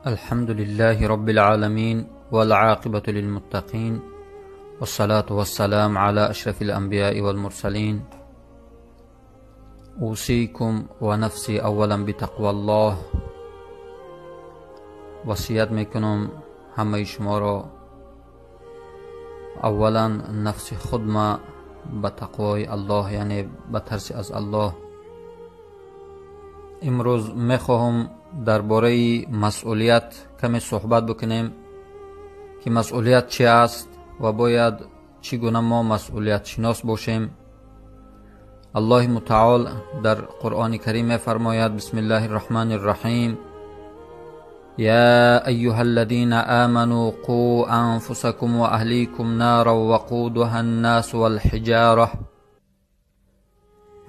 الحمد لله رب العالمين والعاقبة للمتقين والصلاة والسلام على أشرف الأنبياء والمرسلين. أوصيكم ونفسي أولا بتقوى الله. وصیت میکنم همه شما را اولا نفس خود ما به تقوای الله، یعنی به ترس از الله. امروز میخواهم درباره مسئولیت کمی صحبت بکنیم که مسئولیت چی است و باید چگونه ما مسئولیت شناس باشیم. الله متعال در قرآن کریم میفرماید: بسم الله الرحمن الرحیم، يا أيها الذين آمنوا قوا أنفسكم وأهليكم نارا وقودها الناس والحجارة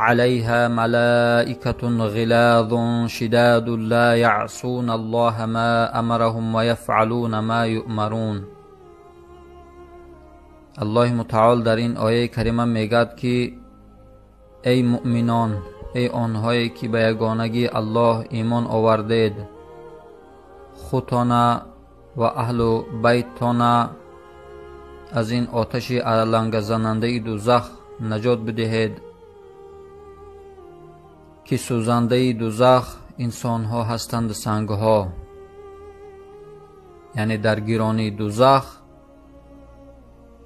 عليها ملائكة غلاظ شداد لا يعصون الله ما أمرهم ويفعلون ما يؤمرون. الله متعال در این آیه کریمه میگد که ای مؤمنان، ای آنهایی که به یگانگی الله ایمان آوردید، خودتان و اهل و بیتتان از این آتش علنگزننده دوزخ نجات بدهید که سوزنده دوزخ انسانها هستند، سنگها. یعنی در گیرانی دوزخ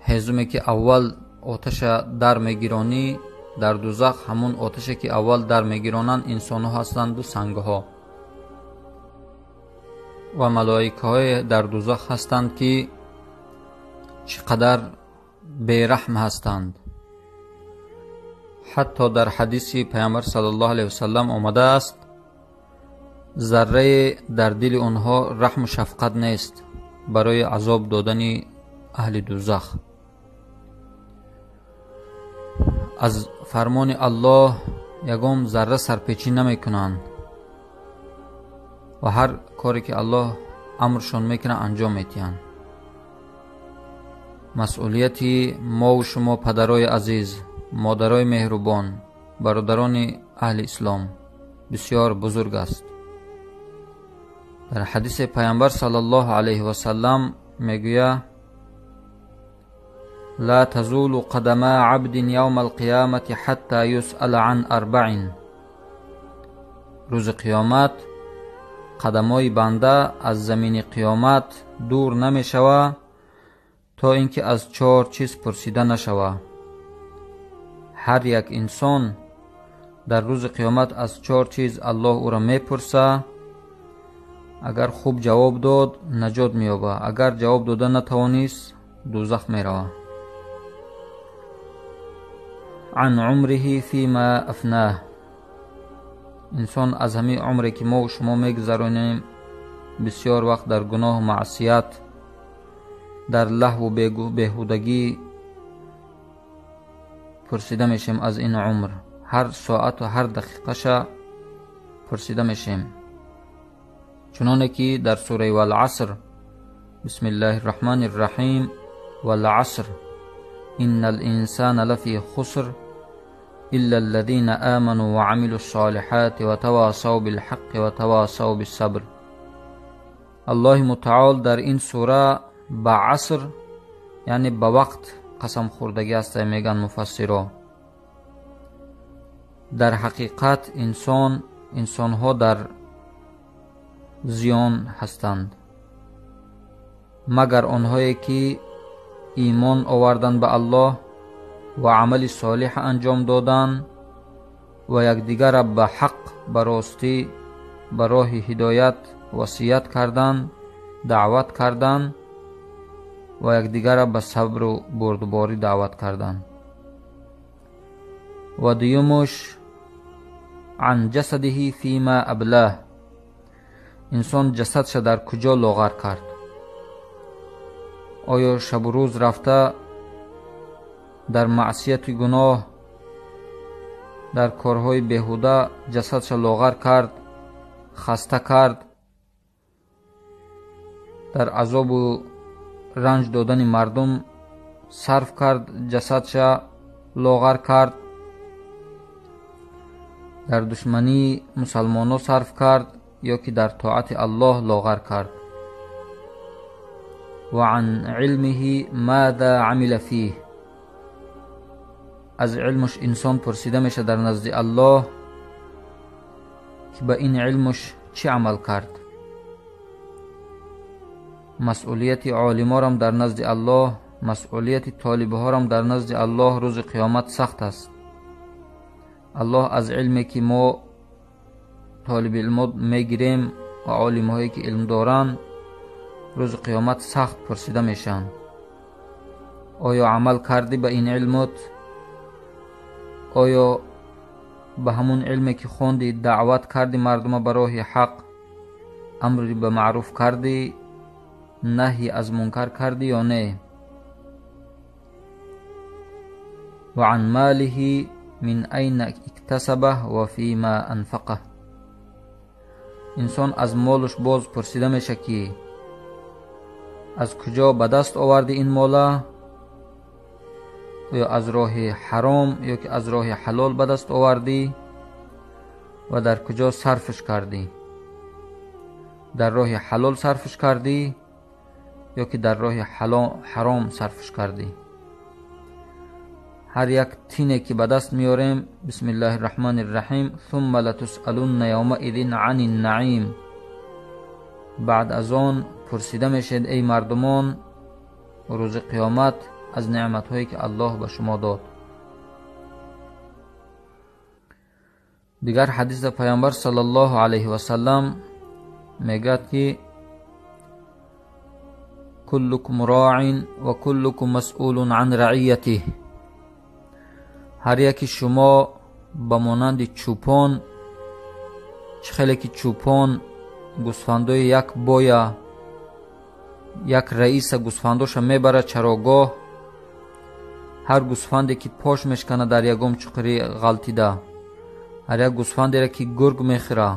هزومی که اول آتش در میگیرانی، در دوزخ همون آتشی که اول در میگیرانند انسانها هستند و سنگها. و ملائکه های در دوزخ هستند که چقدر بیرحم هستند. حتی در حدیث پیامبر صلی الله علیه وسلم آمده است: ذره در دل آنها رحم و شفقت نیست برای عذاب دادن اهل دوزخ. از فرمان الله یگام ذره سرپیچی نمی کنند و هر کاری که الله امرشون میکنه انجام میتیند. مسئولیت ما و شما پدرای عزیز، مادرای مهربان، برادران اهل اسلام بسیار بزرگ است. در حدیث پیامبر صلی الله علیه و سلم میگوید: لا تزول قدما عبد یوم القیامة حتی یسأل عن اربع. روز قیامت قدمای بنده از زمین قیامت دور نمی شود تا اینکه از 4 چیز پرسیده نشود. هر یک انسان در روز قیامت از 4 چیز الله او را میپرسه. اگر خوب جواب داد نجات مییابد، اگر جواب داده نتوانست دوزخ میرود. عن عمره فیما افناه. انسان از همه عمری که ما و شما میگذرانیم بسیار وقت در گناه و معصیت، در لهو و بیهودگی پرسیده میشیم. از این عمر هر ساعت و هر دقیقه پرسیده میشیم، چنانه که در سوره والعصر: بسم الله الرحمن الرحیم، والعصر ان الانسان لفی خسر إلا الذين آمنوا وعملوا الصالحات وتواصوا بالحق وتواصوا بالصبر. الله متعال در این سوره به عصر، یعنی به وقت قسم خوردگی است میگن مفسرا. در حقیقت انسانها در زیان هستند، مگر آنهایی که ایمان آوردند به الله و عمل صالح انجام دادن و یکدیگر را به حق، به راستی، به راه هدایت وصیت کردن، دعوت کردن و یکدیگر را به صبر و بردباری دعوت کردن. و دیومش عن جسده فیما ابلاه. انسان جسدش در کجا لاغر کرد؟ آیا شب و روز رفته در معصیت گناه، در کارهای بیهوده جسدش لاغر کرد، خسته کرد، در عذاب و رنج دادن مردم صرف کرد، جسدش لاغر کرد، در دشمنی مسلمانو صرف کرد یا که در طاعت الله لاغر کرد؟ وعن علمه ماذا عمل فيه. از علمش انسان پرسیده میشه در نزد الله که به این علمش چی عمل کرد. مسئولیت عالمارم در نزد الله، مسئولیت طالبهارم در نزد الله روز قیامت سخت است. الله از علمی که ما طالب علم میگیریم و عالم هایی که علم دارند روز قیامت سخت پرسیده میشن. آیا عمل کردی به این علمت؟ آیا به همون علمی که خوندی دعوت کردی مردم به راه حق، امر به معروف کردی، نهی از منکر کردی یا نه؟ و عن ماله من این اکتسبه و فیما انفقه. انسان از مالش باز پرسیده میشه که از کجا به دست آوردی این ماله، یا از راه حرام یا که از راه حلال به دست آوردی و در کجا صرفش کردی؟ در راه حلال صرفش کردی یا که در راه حرام صرفش کردی؟ هر یک تینه که به دست میاریم، بسم الله الرحمن الرحیم، ثم لتسألن یومئذ عن النعیم. بعد از آن پرسیده میشید ای مردمان روز قیامت از نعمت هایی که الله به شما داد. دیگر حدیث پیامبر صلی الله علیه و سلم میگه که کلکم راع و کلکم مسئول عن رعیته. هر یکی شما به مانند چوپان، چه خیلی که چوپان گوسفندای یک بایا یک رئیس گوسفنداش میبره چراگاه، هر گوسفندی که پاش میشکنه در یگم چقری غلطیده، هر یک گوسفندی را که گرگ میخوره،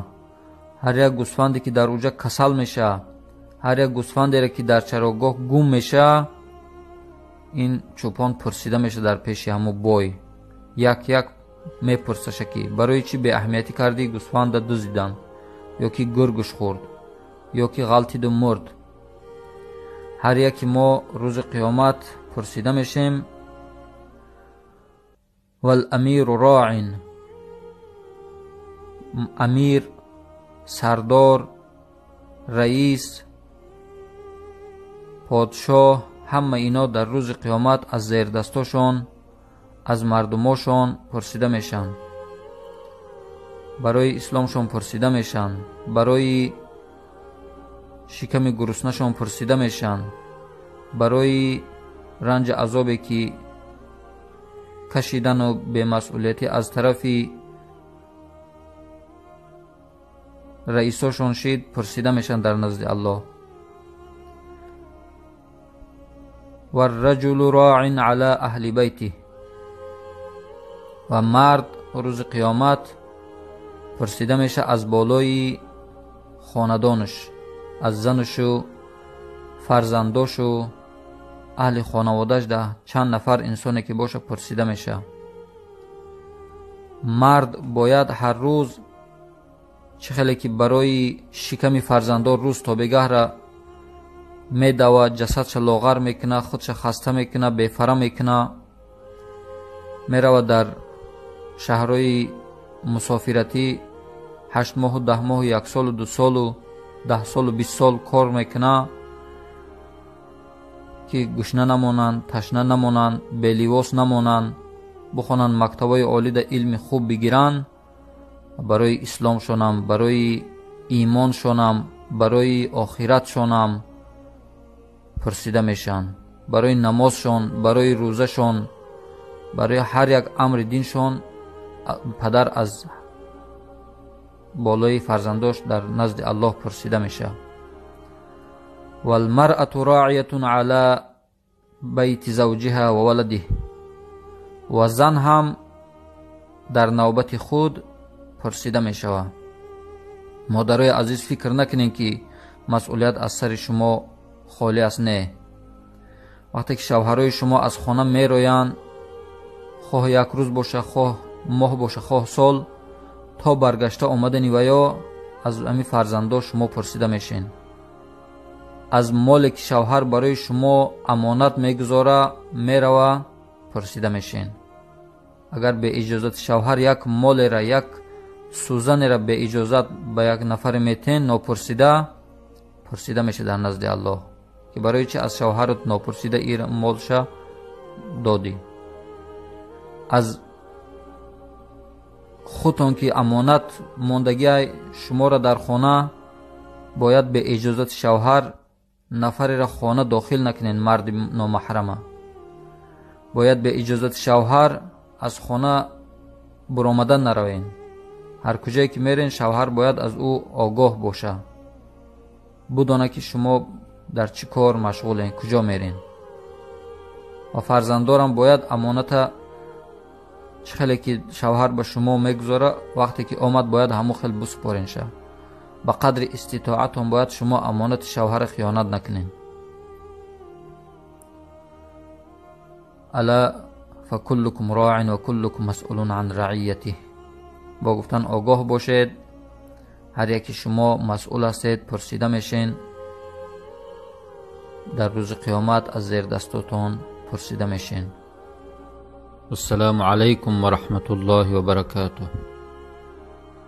هر یک گوسفندی که در اوجا کسل میشه، هر یک گوسفندی را که در چراگاه گم میشه، این چوپان پرسیده میشه در پیش همو بای. یک یک میپرسشه که برای چی بی اهمیتی کردی گوسفند دزدیدن، یا که گرگش خورد، یا که غلطید و مرد. هر یکی ما روز قیامت پرسیده میشیم. والامیر راع، امیر، سردار، رئیس، پادشاه، همه اینا در روز قیامت از زیر دستاشون، از مردماشون پرسیده میشن، برای اسلامشون پرسیده میشن، برای شکم گرسنه‌شون پرسیده میشن، برای رنج عذابی که کشیدن و بی‌مسئولیتی از طرف رئیساشون شید پرسیده میشن در نزد الله. والرجل راع علی اهل بیته، و مرد روز قیامت پرسیده میشه از بالای خاندانش، از زنش و فرزنداش و اهل خانوادهش، ده چند نفر انسانی که باشه پرسیده میشه. مرد باید هر روز چه خیلی که برای شکم فرزندان روز تا بگه را میدوه، جسدش لاغر میکنه، خودش خسته میکنه، بیفره میکنه، میروه در شهرهای مسافرتی 8 ماه و 10 ماه و 1 سال و 2 سال و 10 سال و 20 سال کار میکنه که گشنه نمانند، تشنه نمانند، بی‌لباس نمانند، بخوانند مکتبای عالی در علم خوب بگیرند، برای اسلامشانم، برای ایمانشانم، برای آخرتشانم پرسیده میشن، برای نمازشان، برای روزشان، برای هر یک امر دینشان پدر از بالای فرزنداش در نزد الله پرسیده میشه. والمرأة راعیة علی بیت زوجها و ولده، و زن هم در نوبت خود پرسیده میشود. مادرای عزیز فکر نکنین که مسئولیت از سر شما خالی است، نه. وقتی که شوهرای شما از خانه میرویند، خواه یک روز باشه، خواه ماه باشه، خواه سال، تا برگشته آمدنی و یا از امی فرزندا شما پرسیده میشین. Аз моле ки шавҳар барои шумо амонат мегузора мерава, пурсида мешен. Агар бе иҷозати шавҳар як молера, як сӯзанера бе иҷозат ба як нафаре метен, нопурсида, пурсида мешед дар назди Аллоҳ, ки барои чи аз шавҳарат нопурсида ин молша додӣ. Аз худтон ки амонат мондагиай шуморо дар хона, бояд бе иҷозати шавҳар нафареро хона дохил накунед, марди номаҳрама. Бояд бе иҷозати шавҳар аз хона буромадан наравед. Ҳар куҷое ки мерен, шавҳар бояд аз ӯ огоҳ боша, будона ки шумо дар чӣ кор машғулен, куҷо мерен. Ва фарзандорам бояд амоната чӣ хеле ки шавҳар ба шумо мегузора, вақте ки омад, бояд ҳамон хел бисупоренша. Ба қадри иститоатон бояд шумо амонати шавҳара хиёнат накунед. Ала факуллукум роин ва куллукум масъулун ан раиятиҳ. Бо гуфтан огоҳ бошед, ҳар яки шумо масъул ҳастед, пурсида мешен. Дар рӯзи қиёмат аз зердастотон пурсида мешен. Ассалому алайкум ва раҳматуллоҳи ва баракатуҳ.